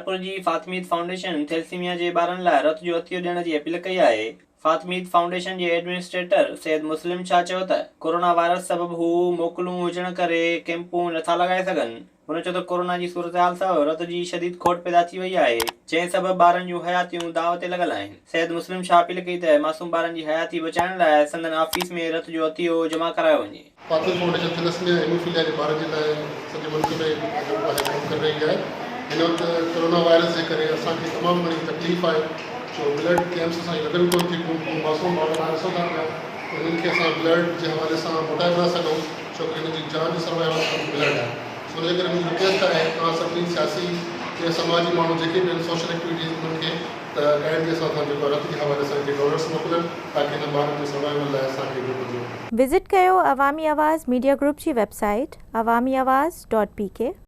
شڪارپور جي Fatimid foundation thalassaemia جي ٻارن لاء رت جو عطيو ڏيڻ جي اپيل ڪئي آهي. فاطميد فائونڊيشن جي ايڊمنسٽريٽر سيد مسلم شاهه چيو ته ڪورونا وائرس سبب هو موڪلون هجڻ ڪري ڪئمپون نٿا لڳائي سگهن. هن چيو ته ڪورونا جي صورتحال سبب رت جي شديد کوٽ پيدا ٿي وئي آهي، جنهن سبب ٻارن جون حياتيون داء تي لڳل آهن. سيد مسلم شاهه اپيل ڪئي ته معصوم ٻارن جي حياتي بچائڻ لاء سندن آفيس ۾ رت جو عطيو جمع ڪرايو وڃي. فاطمه فائونڊيشن ٿيلسميا ۽ هيموفيليا جي ٻارن جي لاء سڄي ملڪ ۾ جيڪو آهي ڪم ڪري رهي آهي. هن وقت ڪرونا وائرس جي ڪري اسان کي تمام گهڻي تڪليف آهي ڇو بلڊ ڪيمپس اسان جي لڳن ڪونه ٿيون معصوم ٻار توهان ڏسو ٿا پيا ته هنن کي اسان بلڊ جي حوالي سان موٽائي نٿا سگهون ڇو ته هن جي جان جو سروائيول فقط بلڊ آهي سو ان جي ڪري منهنجي رڪويسٽ آهي توهان سڀني سياسي يا سماجي ماڻهو جيڪي به آهن سوشل ايڪٽيوٽيز انهن کي ته ڪائنڊلي اسان سان جيڪو رت جي حوالي سان هتي ڊونرس موڪلن تاڪه هن ٻارن جي سروائيول لاء اسان کي جيڪو جو وزٽ ڪيو عوامي آواز ميڊيا گروپ جي website Awami Awaz dot P K.